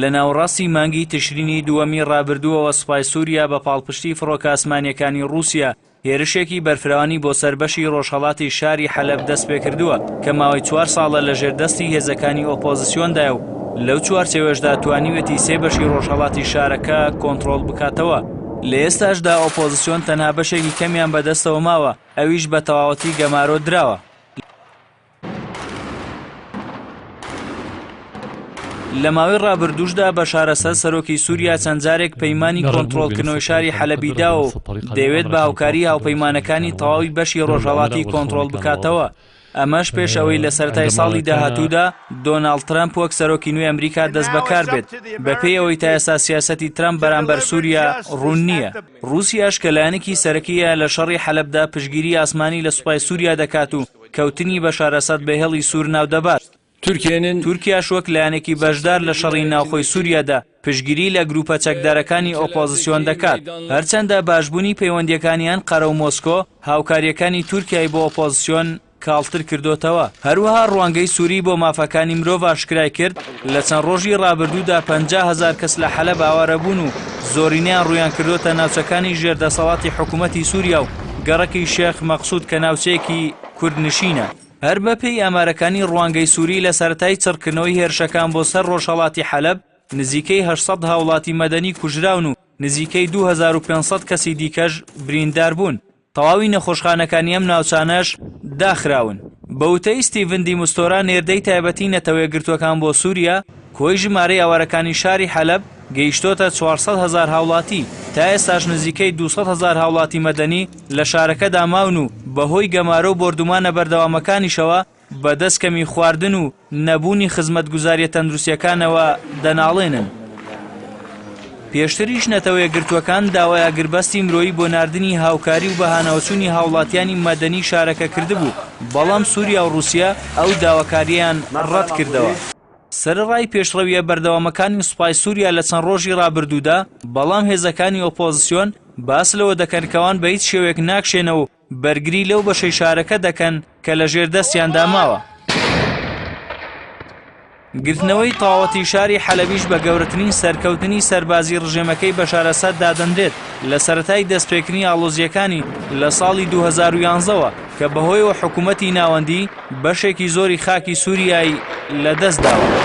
لە ناوەڕاستی مانگی تشرینی دووەمی ڕابردووەوە سوپای سووریا بە پاڵپشتی فڕۆکە ئاسمانییەکانی ڕووسیا هێرشێکی بەرفراوانی بۆ سەر بەشی ڕۆژهەڵاتی شاری حەلەب دەستپێکردووە کە ماوەی چوار ساڵە لەژێر دەستی هێزەکانی ئۆپۆزسیۆندایە و لەو چوارچێوەشدا توانیوێتی سێ بەشی ڕۆژهەڵاتی شارەکە کۆنتڕۆڵ بکاتەوە. لە ئێستاشدا ئۆپۆزسیۆن تەنها بەشێکی کەمیان بەدەستەوە ماوە ئەویش بە تەواوەتی گەمارۆ دراوە. لە ماوەی ڕابردووشدا بەشار ئەسەد سەرۆکی سووریا چەند جارێک پەیمانی کۆنترۆڵکردنەوەی شاری حەلەبی داوە و دەیەوێت بە هاوکاری هاوپەیمانەکانی تەواوی بەشی ڕۆژهەڵاتی کۆنترۆڵ بکاتەوە. ئەمەش پێش ئەوەی لە سەرەتای ساڵی داهاتوودا دۆناڵد ترەمپ وەک سەرۆکی نوێی ئەمریکا دەستبەکار بێت، بەپێی ئەوەی تا ئێستا سیاسەتی ترەمپ بەرامبەر سووریا ڕوون نییە. ڕووسیاش کە لایەنێکی سەرەکییە لە شەڕی حەلەبدا پشتگیری ئاسمانی لە سوپای سووریا دەکات و کەوتنی بەشار ئەسەد بە هێڵی سوور ناودەبات. تورکیاش وەک لایەنێکی بەشدار لە شەڕی ناوخۆی سووریادا پشتگیری لە گرووپە چەکدارەکانی ئۆپۆزسیۆن دەکات. هەرچەندە باشبوونی پەیوەندییەکانی ئەنقەرە و مۆسکۆ هاوکارییەکانی تورکیای بۆ ئۆپۆزسیۆن کاڵتر کردۆتەوە. هەروەها ڕوانگەی سوری بۆ مافەکانی مرۆڤ ئاشکرای کرد، لە چەند ڕۆژی ڕابردوودا 50,000 کەس لە حەلەب ئاوارەبوون و زۆرینەیان ڕوویان کردۆتە ناوچەکانی ژێر دەسەڵاتی حکوومەتی سووریا و گەڕەکی شێخ مەقسوود کە ناوچەیەکی کوردنشینە. هەر بەپێی ئامارەکانی ڕوانگەی سوری لە سەرەتای چڕکردنەوەی هێرشەکان بۆ سەر ڕۆژهەڵاتی حەلەب نزیکەی 800 هاوڵاتی مەدەنی کوژراون و نزیکەی 2500 کەسی دیکەش برینداربوون. تەواوی نەخۆشخانەکانی ئەم ناوچانەش داخراون. بە وتەی ستیڤن دی مستۆرا نێردەی تایبەتی نەتەوەیەکگرتووەکان بۆ سووریا، کۆی ژمارەی ئاوارەکانی شاری حەلەب گەیشتۆتە 400 هەزار هاوڵاتی، تا ئێستاش نزیکەی 200 هەزار هاوڵاتی مەدەنی لە شارەکەدا ماون و بەهۆی گەمارۆ و بۆردومانە بەردەوامەکانیشەوە بەدەست کەمی خواردن و نەبوونی خزمەتگوزارییە تەندروستییەکانەوە دەناڵێنن. پێشتریش نەتەوە یەکگرتووەکان داوای ئاگربەستی مرۆیی بۆ ناردنی هاوکاری و بەهانەوەچوونی هاوڵاتیانی مەدەنی شارەکە کردبوو، بەڵام سووریا و ڕووسیا ئەو داواکارییەیان ڕەتکردەوە. سەرەڕای پێشڕەوییە بەردەوامەکانی سوپای سووریا لە چەند ڕۆژی ڕابردوودا، بەڵام هێزەکانی ئۆپۆزسیۆن باس لەوە دەکەن کە ئەوان بە هیچ شێوەیەک ناکشێنەوە و بەرگری لەو بەشەی شارەکە دەکەن کە لەژێر دەستیاندا ماوە. گرتنەوەی تەواوەتی شاری حەلەبیش بە گەورەترین سەرکەوتنی سەربازی ڕژێمەکەی بەشار ئەسەد دادەنرێت لە سەرەتای دەستپێکردنی ئاڵۆزییەکانی لە ساڵی 2011 وە کە بەهۆیەوە حکوومەتی ناوەندی بەشێکی زۆری خاکی سووریای لەدەستداوە.